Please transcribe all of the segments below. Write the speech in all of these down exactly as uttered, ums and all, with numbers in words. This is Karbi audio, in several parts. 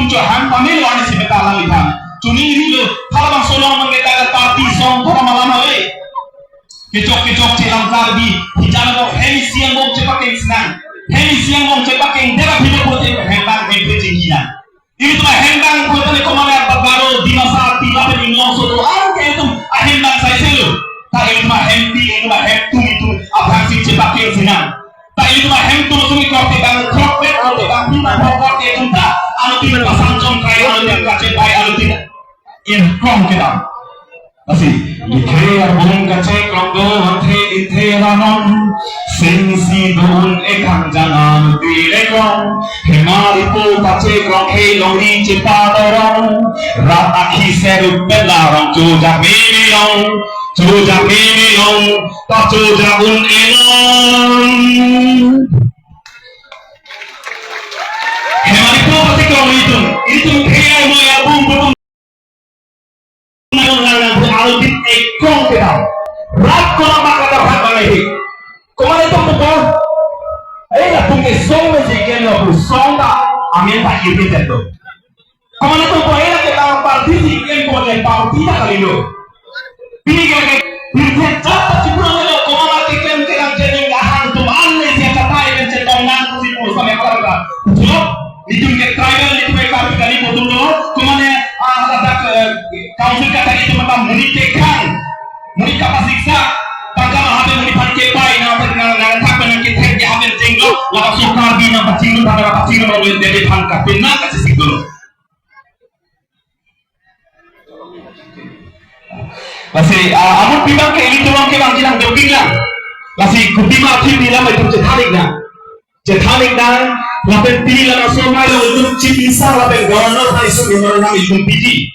Cho han pamelo ani si beta alam ithan. Chuni ini lo, halabangso along mangketa party song thora malam hoi. Kechok kechok chelang Karbi, hijan lo hem isi angbong chepakeng sinang. Hem isi angbong chepakeng dera philo pote hembang hem pe chingki nang. Ilitum ahembang pote le komane Bogaro, Dimasa, Tilapen, Inglongso, to ang ke ilitum ahembang sai selo. Ta ilitum ahempi, ilitum ahemtum, ilitum aphan si chepakeng sinang. Ta ilitum ahemtum sumi korte bang, krok pet korte bang, bima bang korte ilitum ta, anutin pasang chom kai, anutin kachepai, anutin ingkong kedam. Lasi, dikhe arbung kachekrong do, anthe dikhe ranon, singsi dun ekang jangan tilekrong, hemari po kachekrong, he longri chepa dorong, rat akhi serup bela rong, chojak mimi long, chojak mimi long, ta chojak un-e long. Hemari po kachekrong itum, itum khe mo ya bung bung. Nang nang nang alutin ekong kedam. Rat kono mak kata rat mana hi. Komane tum buko. Eh, latum ke song me si ken lo bu song ta. Amen ta irritated lo. Komane tum buko, eh, la ke ta party si ken ko le party ta kali lo. Pini ke ke, pini ke jat ta chipura lo, komane ke ken ke nang jeneng ahan tum an le si kata ken chetong nang si pu sampai apa kata. Jawab. Itum ke tribal, itum ke Karbi kali botum lo, komane, ah, ladak, eh, council kata itum apa monit kekhang, monit kapasiksa, tangka mahape monit aphan kepai, nangphan nang nang thak nang kethek ke hapen jenglo, laga so Karbi nangpachingrum, nangpachingrum lo, dede aphan kapen nang kachesik dolo. Lasi, ah, amun pibang ke ilitum ke bang jinang dopik lang. Lasi kutima tim nila mai tum chethan-ik nang. Chethan-ik nang, lapen pini labangso amei along itum Chief Minister lapen Governor aphan isi memorandum itum piji.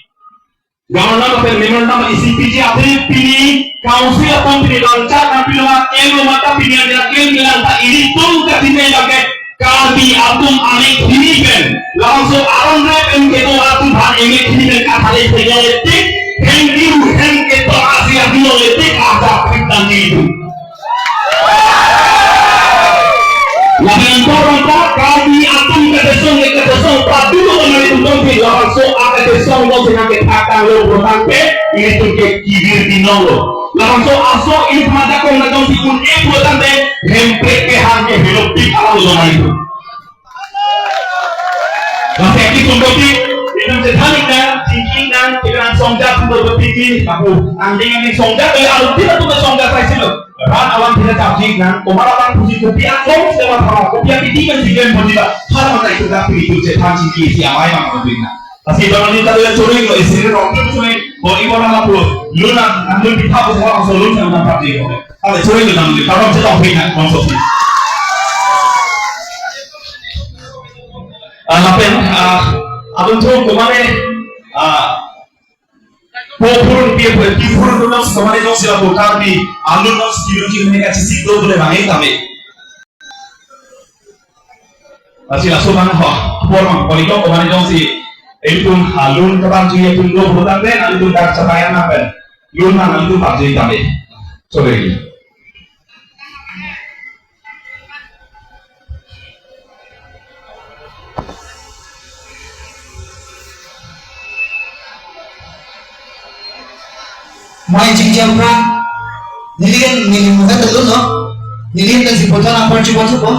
Governor lapen memorandum isi piji aphi pini council atum pini launchak nangpilo ma, em lo ma ta pini aja claim bilang ta ilitum katine lake Karbi atum amek hini pen. Labangso aron rep em kedo atum aphan amek hini pen kathale pejole tik, hem diu hem kedo asi adulo le tik, ada pik dan itu. Lapen anpar anpar Karbi atum kachesong ke kachesong padu lo kami tum pi labangso akachesong lo sina ke thakang lo pulotangte ilitum ke kibir binong lo. Labangso aso ilitum ajakong na jongsi un-e pulotangte hemprek ke hang ke helopik alam lo nang itu. Lasi ilitum dopik, ilitum chethan-ik nang, chingki nang, kelang songjat ilitum dopik, kapu angdeng angdeng songjat, eh, alutin atum songjat sai silo. Ran awan thila chapjik nang, komar awan pusi kopi aklong sila thang, kopi apiti kan si pen pon sila. Hal mata itu tapi itu chethan chingki si amei mang pon nang. Lasi bang ni tadi chori lo isi ni rong tu chori, boni bona ma pulo. Lun nang, nang lun pitha pusi orang so lun nang dapat di ko. Ale chori lo nang di, kalau chetong pin nang, konsol si. Ah, lapen, ah, atum thum komane, ah, po phurun pi, pi phurun dun nang si komane jongsi lapu Karbi alun nang si kibi kibi ne kachesik do bole bang tame. Lasi laso bang ho, apor mang, poli ko komane jongsi ilitum alun keban si ilitum do pulotangte, ilitum dak chapaya na pen. Lun nang ilitum pajai tame. Chori. Mai chingki aphrang, nelihin neli muhan telun lo, nelihin dan si botan apor chibon supo.